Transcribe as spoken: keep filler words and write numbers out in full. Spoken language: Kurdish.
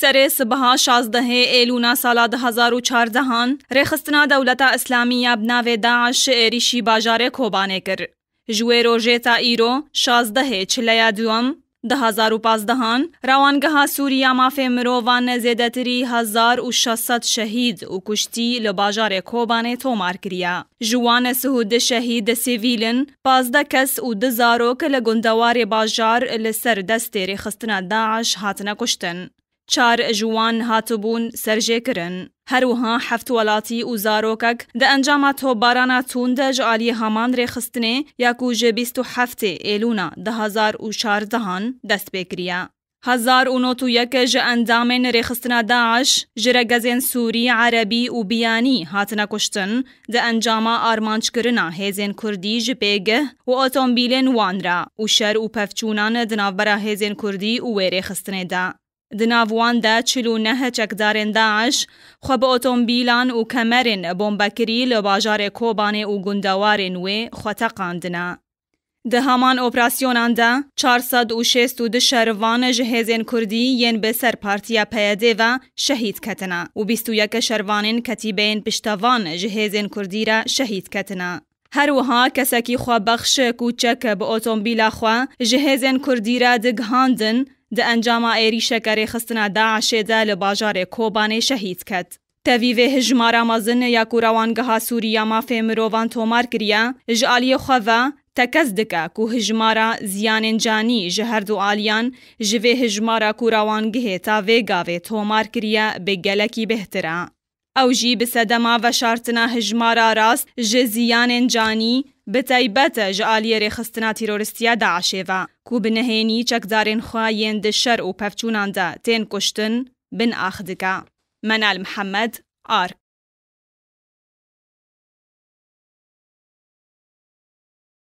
Serê sibiha şazdehê Êlûna sala du hazar û çardehan, rêxistina Dewleta Îslamî ya bi navê DAIŞ êrîşî bajarê Kobanê kir. Ji wê rojê ta îro, şazdehê çileya duwem, du hazar û pazdehan, Rawangeha Sûrî ya Mafê Mirovan zêdetirî hezar û şeş sed şehîd û kuştî li bajarê Kobanê tomar kiriye. Ji wan sih û du şehîd sivîl in, pazdeh kes û du zarok li gundewarê bajar li ser destê rêxistina DAIŞ hatine kuştin. Çar ji wan hatibûn serjêkirin. Her wiha heft welatî û zarokek di encama topbarana tund ji aliyê heman rêxistinê ya ku ji bîst û heftê Êlûna du hazar û çardehan dest pê kiriye. Hezar û nod û yek ji endamên rêxistina DAIŞ ji regezên Sûrî, Erebî û Biyanî hatine kuştin, di encama armanckirina hêzên Kurdî ji pêgeh û otomobîlên wan re û şer û pevçûnan di navbera hêzên Kurdî û wê rêxistinê de. Di nav wan de çil û neh çekdarên DAIŞ xwe bi otomobîlan û kemerên bombekirî li bajarê Kobanê û gundewarên wê xwe teqandine. Di heman operasyonan de çar sed û şêst û du şervan ji hêzên Kurdî yên bi ser partiya P Y D ve şehîd ketine û bîst û yek şervanên ketîbeyên piştevan ji hêzên Kurdî re şehîd ketine. Her wiha kesekî xwebexş ku çek bi otomobîla xwe ji hêzên Kurdî re digihandin, di encama êrîşeke rêxistina DAIŞê de li bajarê Kobanê şehîd ket. Tevî vê hijmara mezin ya ku Rawangeha Sûrî ya Mafê Mirovan tomar kiriye, ji aliyê xwe ve tekez dike ku hijmara ziyanên canî ji her du aliyan ji vê hijmara ku rawangehê ta vê gavê tomar kiriye bi gelekî bêhtir e. Ew jî bi sedema veşartina hijmara rast ji ziyanên canî, bi taybet ji aliyê rêxistina terorîstî ya DAIŞê ve, ku bi nehênî çekdarên xwe yên di şer û pevçûnan de tên kuştin, bin ax dike. Menal Mihemed, Ark.